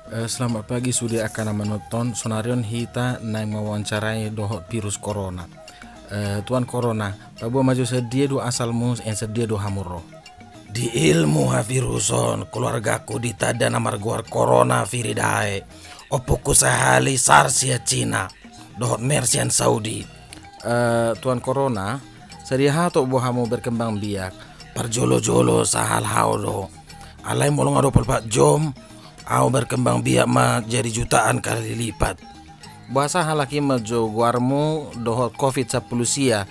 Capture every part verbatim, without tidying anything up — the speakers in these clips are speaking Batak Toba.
Eh, selamat pagi sude angka na manonton. Sonari on hita naeng mawawancarai dohot virus corona. Eh, Tuan Corona, paboa ma jo, sadia do asalmu, eh, sadia do hamu ro? Di ilmu haviruson, keluargaku ditanda na margoar Corona Viridae. Ompungku sahali SARS sian Cina, dohot MERS sian Saudi. Eh, Tuan Corona, sadia hatop bo hamu berkembang biak? Parjolo-jolo sahal hau do. Alai molo nga dua puluh empat jom, au berkembang biak ma jadi jutaan kali lipat. Boasa halak i ma jo goarmu dohot covid sampulu sia?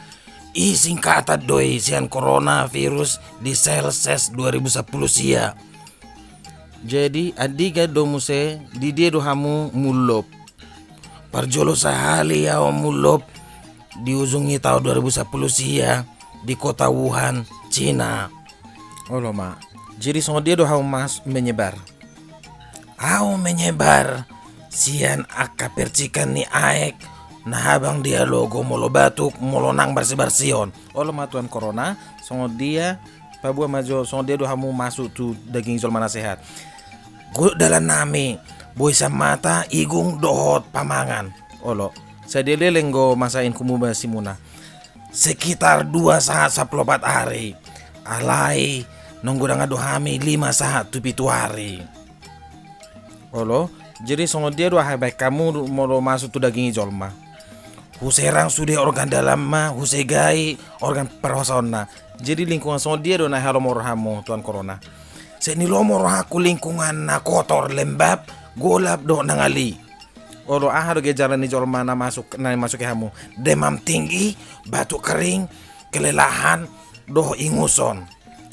I singkatan do i sian coronavirus di sel ses dua ribu sampulu sia. Jadi, andigan do muse, di dia do hamu mullop? Parjolo sahali au mullop di ujung ni taon dua ribu sampulu sia di kota Wuhan, Cina. Olo ma. Jadi songon dia do hamu mas menyebar? Au menyebar sian angka percikan ni aek na habang dialogo molo batuk, molo nang barsi-barsion. Olo ma Tuan Corona, songon dia, paboa ma jo, songon dia do hamu masuk tu daging jolma na sehat? Godang dalan nami, boi sian mata, igung dohot pamangan. Olo, sadia leleng do masa ingkung mubasi muna? Sekitar dua sahat sampulu opat ari. Alai nunga godang do hami lima sahat tu pitu ari. Olo, jadi songon dia do aha baen hamu molo masuk tu daging ni jolma? Huserang sude organ dalamna, husegai organ parhosaonna. Jadi lingkungan songon dia do na hea lomo rohamu, Tuan Corona? Sai ni lomo rohangku lingkungan na kotor, lembab, golap dohot na ngali. Olo, aha do gejala ni jolma na masuk, na masuki hamu? Demam tinggi, batuk kering, kelelahan, dohot inguson.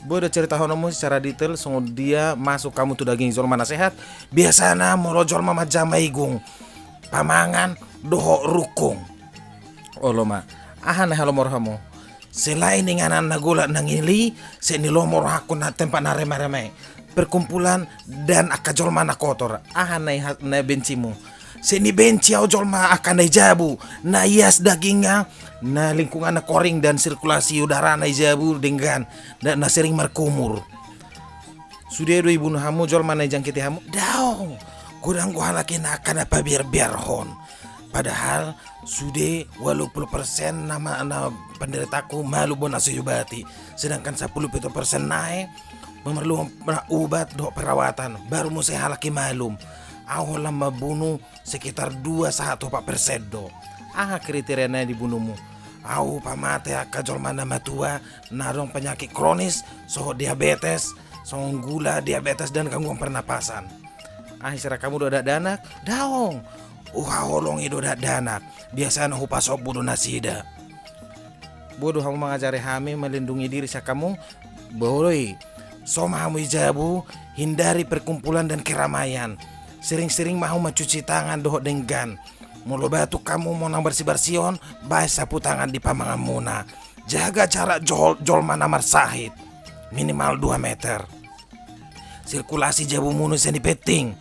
Boi do caritahononmu secara detail songon dia masuk hamu tu daging jolma na sehat? Biasana molo jolma manjama igung, pamangan, dohot rungkung. Olo ma. Aha na hea lomo rohamu? Selain inganan na golap na ngali, sai ni lomo rohangku na tempat na remeh-remeh, perkumpulan dan angka jolma na kotor. Aha na i ha-, na bencimu? Sai ni benci au jolma angka na i jabu, na ias dagingna, na lingkunganna koring dan sirkulasi udara na i jabu denggan, dan na sering markumur. Sude do ibunu hamu jolma na i jangkiti hamu? Daong. Godang do halak i na angka na pabiar-biarhon. Padahal sude ualu pulu persen na ma-, na penderitaanku malum do na so iubati. Sedangkan sampulu pitu persen nai memerlukan ubat dohot perawatan, baru muse halak i malum. Au holan mambunu sekitar dua sahat opat persen do. Aha kriteria na dibunumu? Au pamate angka jolma na matua, na adong penyakit kronis, songon diabetes, songon gula, diabetes, dan gangguan pernapasan. Aha isirang hamu do dakdanak? Daong. Huhaholongi do dakdanak. Biasana hupasombu do nasida. Boi do hamu mangajari hami melindungi diri sian hamu? Boi. So ma hamu i jabu, hindari perkumpulan dan keramaian. Sering-sering ma hamu mancuci tangan dohot denggan. Molo batuk hamu, molo nang barsi-barsion, baen sapu tangan di pamanganmuna. Jaga jarak jol-, jolma na marsahit, minimal dua meter. Sirkulasi jabumuna sai ni penting.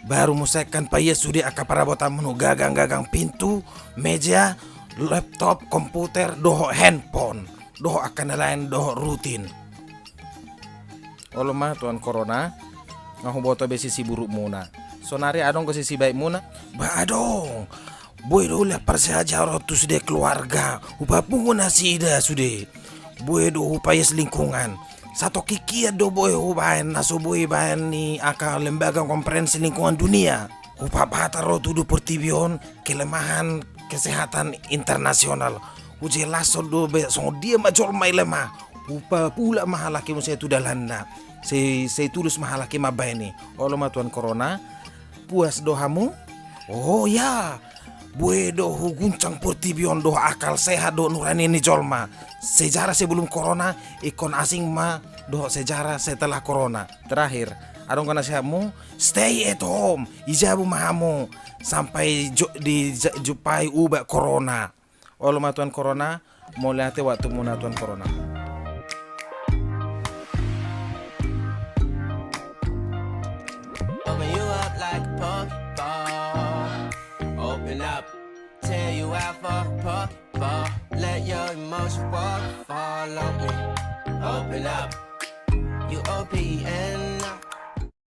Baru muse kan paias sude angka parabotanmuna, gagang-gagang pintu, meja, laptop, komputer, dohot handphone, dohot angka na lain, dohot rutin. Olo ma Tuan Corona, nga huboto be sisi burukmuna. Sonari adong do sisi baikmuna? Ba adong. Boi do hulehon parsiajaran tu sude keluarga, hupapungu nasida sude. Boi do hupaias lingkungan. Satongkin hian do boi hubaen na so boi baen ni angka lembaga konferensi lingkungan dunia. Hupapatar ro tu portibi on kelemahan kesehatan internasional. Hujelashon do be songon dia ma jolma i lemah. Hupapulak ma halak i muse tu dalanna. Sai, sai tulus ma halak i mambaen i. Olo ma Tuan Corona, puas do hamu? Oh ya, boi do huguncang portibi on dohot akal sehat dohot nurani ni jolma. Sejarah sebelum corona, ingkon asing ma dohot sejarah setelah corona. Terakhir, adong do nasihatmu? Stay at home, i jabu ma hamu sampai jo-, di ja-, jumpai ubat corona. Olo ma Tuan Corona, mauliate waktumuna Tuan Corona. Open you up like a Pokeball. Open up, tear you out for a Pokeball. Let your emotion waterfall on me. Open up, you O P E N